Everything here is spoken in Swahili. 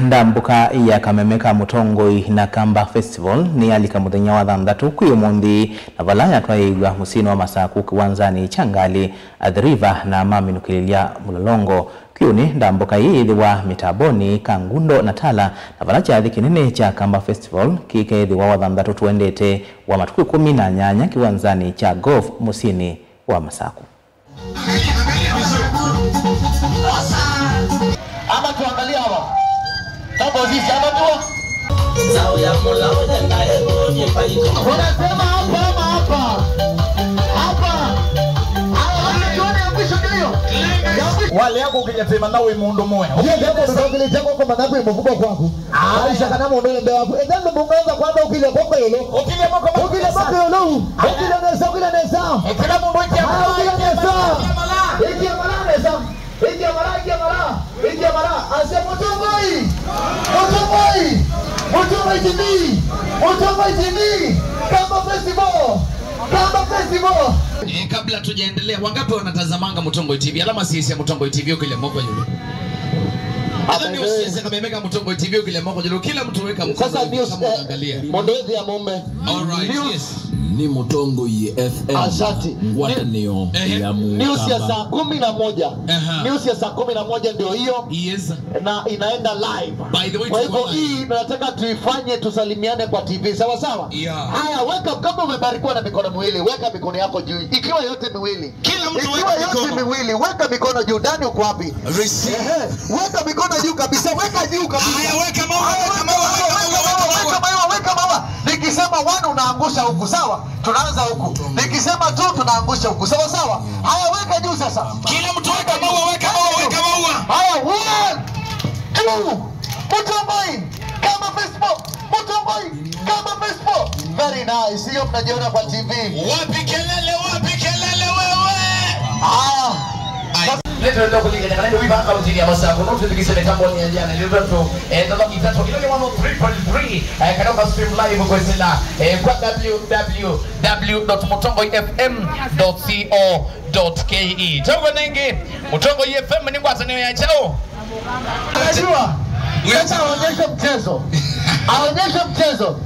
Ndambuka ya Kamemeka Mutongoi na Kamba Festival ni alika muthenya wa thanthatu kwi umuthi na vala yatwaigwa musini wa Masaku kiwanzani changali Athi River na maminukililia mulolongo kiuni. Ndambuka hii ithiwa mitaboni Kangundo na Tala na vala kyathi kinene cha Kamba Festival kikeithiwa wa thanthatu tuendete wa matuku 18 kiwanzani cha golf musini wa Masaku. Ama tuangalia hapa. Unasema hapa ama hapa? Hapa. Wale yako ukijatema nawe mundu moya. Ukijatema kwa manako imevugwa kwako. Aisha kana mundu ndio wako. Endano mungaanza kwanza ukija kwa yolo. Ukija kwa ukija kwa yolo. Ukija nesa ukija nesa. Kila mundu ikia ukija nesa. Ikia mara nesa. Ikia mara ikia mara. Ikia mara. Ase Mutongoi. Mutongoi. Mutongoi TV. Mutongoi TV. Kamba Festival. Kamba Festival. Kabla tujaendelea, wangapi wanatazamanga Mutongoi TV? Alama sisi ya Mutongoi TV ukile moko yule. Hata ni usisi Kamemeka Mutongoi TV ukile moko yule. Kila mtu weka mkono. Sasa news angalia. Mondezi ya mume. All right. Yes. Ni Mutongoi FM. Asante. Ngwatanio ya Mukamba. News ya saa 11. News ya saa 11 ndio hiyo. Yes. Na inaenda live. By the way, kwa hivyo hii nataka tuifanye tusalimiane kwa TV. Sawa sawa? Yeah. Haya, weka kama umebarikiwa na mikono miwili, weka mikono yako juu. Ikiwa yote miwili. Kila mtu ikiwa weka yote mikono miwili, weka mikono juu. Dani uko wapi? Receive. Weka mikono juu kabisa, weka juu kabisa. Haya, weka maua, weka maua, weka maua, weka maua. Nikisema 1 unaangusha huku, sawa? Tunaanza huku. Nikisema 2 tunaangusha huku. Sawa sawa? Haya, weka juu sasa. Kila mtu weka maua, weka maua, weka maua. Haya, 1 2 Mutongoi Kamba Festival. Mutongoi Kamba Festival. Very nice. Hiyo mnajiona kwa TV. Wapi kelele, wapi kelele wewe? Haya. Leto ndio kulingana na ndio ibaka utili ya Masaku no tutikise mitambo ni jana ndio tu ndio kitatu kile 103.3 kadoka stream live kwa sila kwa www.mutongoifm.co.ke. Tangu nengi Mutongoi FM ni ngwatanio ya chao. Unajua? Sasa aonyeshe mchezo. Aonyeshe mchezo.